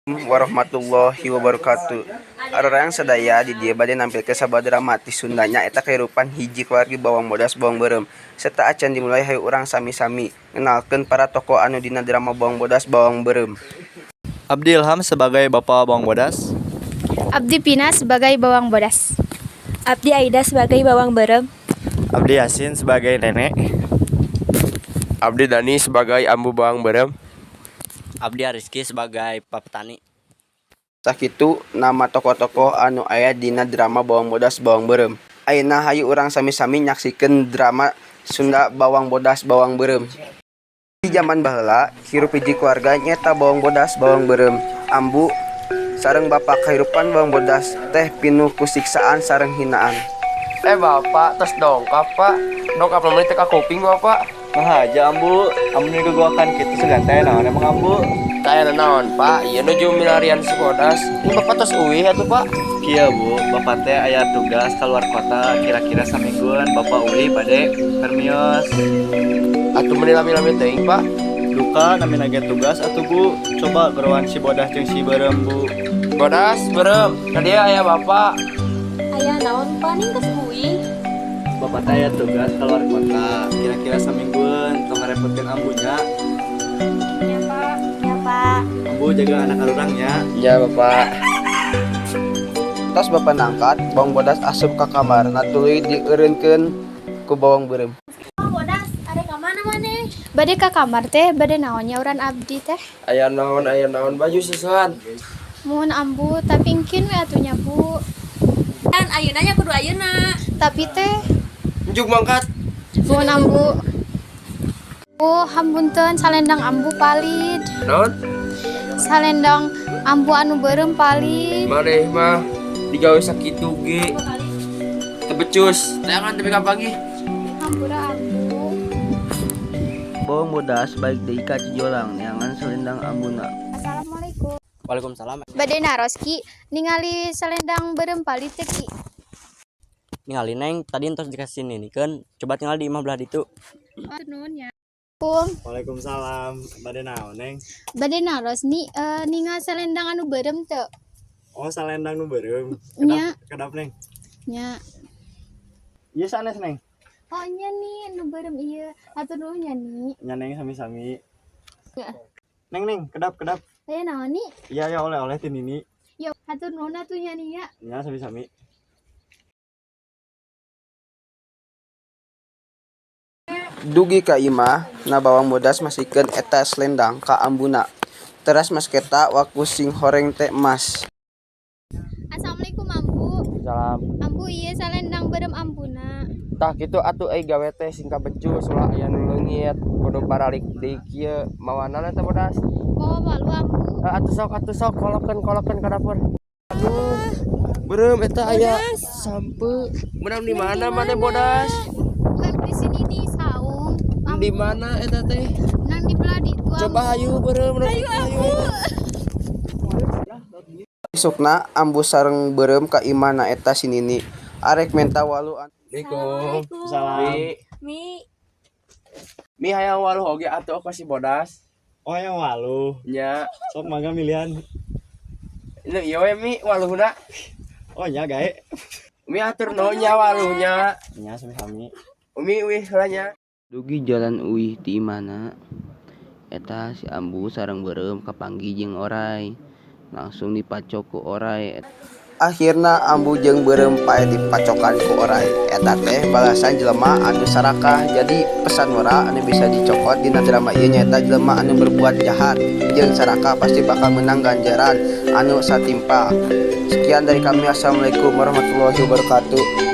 Warahmatullahi wabarakatuh. Arurang sadaya di dieu bade nampilkeun sabuah dramatis Sunda nyaeta kahirupan hiji keluargi Bawang Bodas Bawang Beureum. Sateuacan dimulai, hayu urang sami-sami ngenalkeun para tokoh anu dina drama Bawang Bodas Bawang Beureum. Abdi Ilham sebagai Bapak Bawang Bodas. Abdi Pina sebagai Bawang Bodas. Abdi Aida sebagai Bawang Beureum. Abdi Yasin sebagai nenek. Abdi Dani sebagai Ambu Bawang Beureum. Abdi Ariski sebagai Pak Petani. Sakitu nama tokoh-tokoh anu aya dina drama Bawang Bodas Bawang Beureum. Ayeuna hayu urang sami-sami nyaksikeun drama Sunda Bawang Bodas Bawang Beureum. Di jaman baheula, hirup hiji keluarga nyaeta Bawang Bodas Bawang Beureum. Ambu sareng bapa. Kahirupan Bawang Bodas teh pinuh ku siksaan sareng hinaan. Eh, Bapak, tos dongkap, Pak. Dongkap meuli teh ka kuping Bapak. Nah aja Ambu, Ambu gegoakan kitu sugan teh naon emang, Ambu? Taya naon, Pak? Ieu nuju milarian si Bodas. Ini Bapak tos uih atuh, Pak. Kieu, Bu, Bapak teh aya tugas keluar kota kira-kira samingguan, Bapak uih bade permios. Atuh meuni lami-lami teuing, Pak. Duka, namina ge tugas atuh, Bu. Coba geroan si Bodas jeung si Beureum, Bu. Bodas, Beureum, ka dieu aya Bapak. Aya naon, Pak, ning geus uih? Bapak teh aya tugas keluar kota kira-kira samingguan, tong ngarepotkeun Ambunya. Ya, Pak. Ya, Pak. Ambu jaga anak arurang nya. Ya, Bapak. Tos bapa nangkat, Bawang Bodas asup ka kamarna tuluy dieureunkeun ku Bawang Beureum. Bawang Bodas, arek ka mana maneh? Bade ka kamar teh, bade naon nyauran abdi teh? Aya naon, aya naon, baju susuan. Muhun, Ambu, tapi engkin we atuh nya, Bu. Kan ayeuna nya kudu ayeuna. Tapi teh Njuk mangkat. Muhun, Ambu. Oh, hapunten, salendang Ambu palid. Naon? Salendang Ambu anu beureum palid. Maneh mah digawe sakitu ge. Teu becus. Tayangan tepi ka pagi. Hampura, Ambu. Bawang Bodas balik deui ka Cijolang neangan selendang ambuna. Assalamualaikum. Waalaikumsalam. Bade naros, Ki, ningali selendang beureum palid teh, Ki? Ningali, Neng, tadi entos dikasih nini kan. Coba tinggal di imah belah ditu. Nuhun ya. Kum, Waalaikumsalam. Bade naon, Neng? Bade naros nih, ningal selendang anu beureum teu? Oh, salendang nu beureum. Nya. Kedap, Neng. Nya. Iya, sanes, Neng. Oh nya nih, nu beureum ieu. Hatur nuhun nya nih. Nya, Neng, sami-sami. Ya. Neng, Neng, kedap, kedap. Aya naon nih? Iya ya, oleh-oleh ti Nini. Ya, hatur nuhun atuh nya nih ya. Nya, sami-sami. Dugi ka imah na, Bawang Bodas masihkeun eta selendang ka ambuna. Teras masketa waku singhoreng teh emas. Assalamualaikum, Ambu. Salam. Ambu, ieu salendang beureum ambuna. Tah kitu atuh euy, gawe teh sing kabecus, ulah aya nu leungit. Kudu baralik deui kieu. Mawana eta, Bodas? Mawa walu, Ambu. Eh, atuh sok, atuh sok, kolokeun, kolokeun ka dapur. Aduh. Beureum eta aya sampeu. Menang di mana maneh, Bodas? Di sini di saung. Ambu. Di mana eta teh? Nang di belah ditu, Ambu. Coba hayu, Beureum. Hayu, Ambu. Isukna Ambu sareng Beureum ka imahna eta si Nini. Arek menta walu anu Assalamualaikum. Salam. Mi, Mi, Mi, hayang walu oge atuh ka si Bodas. Oh, yang walu. Nya. Sok mangga milihan. Nu ieu we, Mi, waluhna. Oh nya, gae. Mi, hatur nuhun nya waluhnya. Nya, sami-sami. Umi uih heula nya. Dugi jalan uih ti imahna, eta si Ambu sareng Beureum kapanggih jeung oray. Langsung dipacok ku oray. Akhirna Ambu jeung Beureum paeh dipacokan ku oray. Eta teh balasan jelema anu sarakah. Jadi pesan moral anu bisa dicokot dina drama ieu nyaeta jelema anu berbuat jahat jeung sarakah pasti bakal menang ganjaran anu satimpal. Sekian dari kami. Assalamualaikum warahmatullahi wabarakatuh.